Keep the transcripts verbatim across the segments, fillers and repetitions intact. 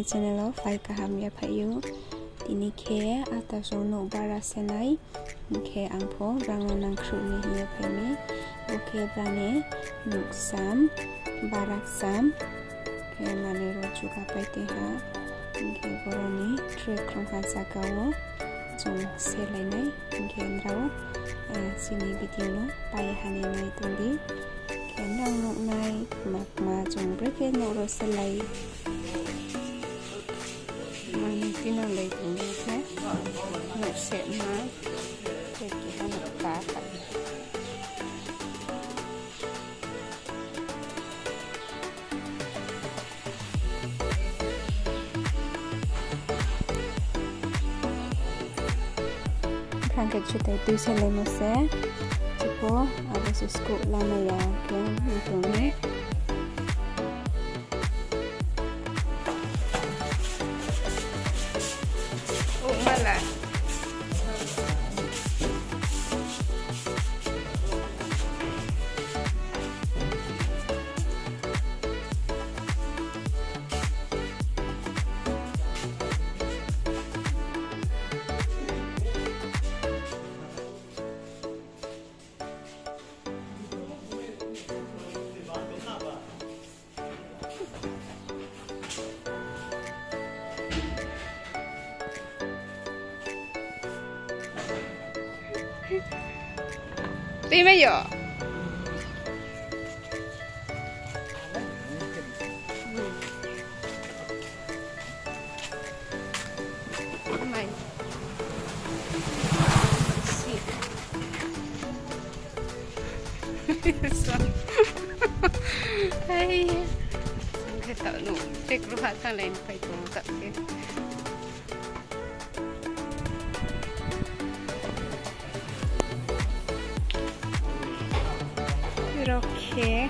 Channel wo phai kaham ya phai ou. Tini khe ata song nouh bara se nai. Hing khe ang pho brang no nangkhruh ni hing ye phai mi. Bo khe brang ni nouhsam, bara kcham. Khe mane ro juga pai tei ha. Hing khe boro ni tre krungha zaga wo chung selai nai. Hing khe nrao, eh, chini video no pai ha ni nai tong di. Khe nrao nuhnai, kma kma chung brekhe nouh ro selai. Mane tinang lai tong di khe, nouh sema, khe keha nouh ka ka. Bkha khe chutai tui salaimo se, chipho, abo se skuh lama ya khe, tong mi. O mala. Tui mai yo. Mai. Si. Hai. Khe taoh no, tre kruha thanglai ni phai tong taoh khe. Ro khe.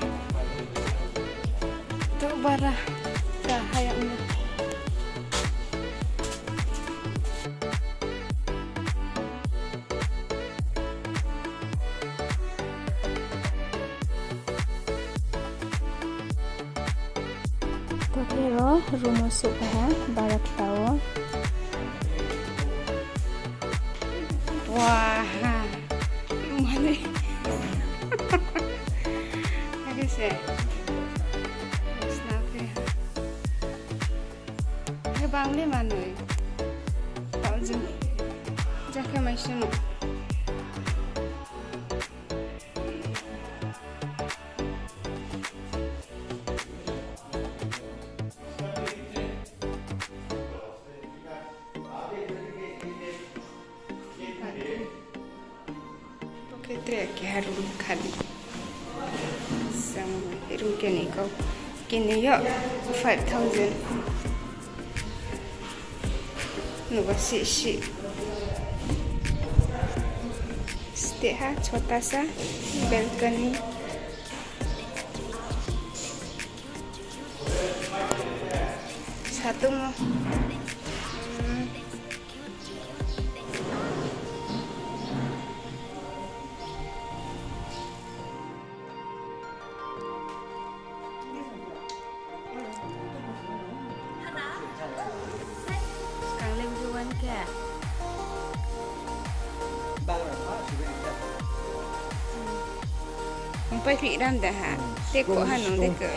Taoh bara. Ta hayag na. Taoh khe ro room wo souhphai ha, bara kta wo. Wa ha. Mane. Ake se. Sna phi ha. Khe bang le manoi. Taoh jing. Jakhe mai se no. Bo khe tre keha room khali. Sang room keni kau. Keni yo five thousand. Nuba sih sih. Steh ha, chota sa balcony. Satung o. Hmm. Skang le video wan khe. Ongpai phi ram da ha. Tei ko ha nung tei ko.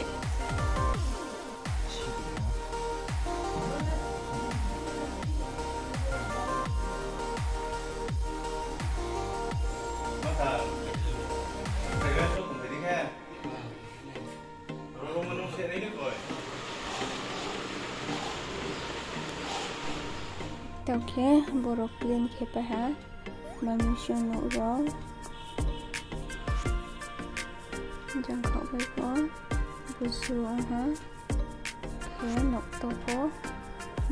Taoh khe borok clean khe pai ha, mami song nouh rao. Jang khaoh bai pho, buzu ong ha. Khe nouh to pho,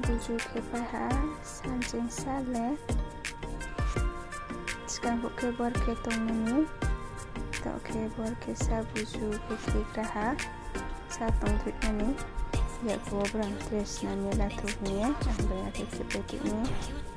buzu khe pai ha, sanching sa le. Skang phuh khe bor khe tongmani, taoh khe bor khe sa buzu khe khegra ha, sa tongthoihmani, yakgu wo brang dress nani lathoh hing ye, ang bai akhe khe pai tini.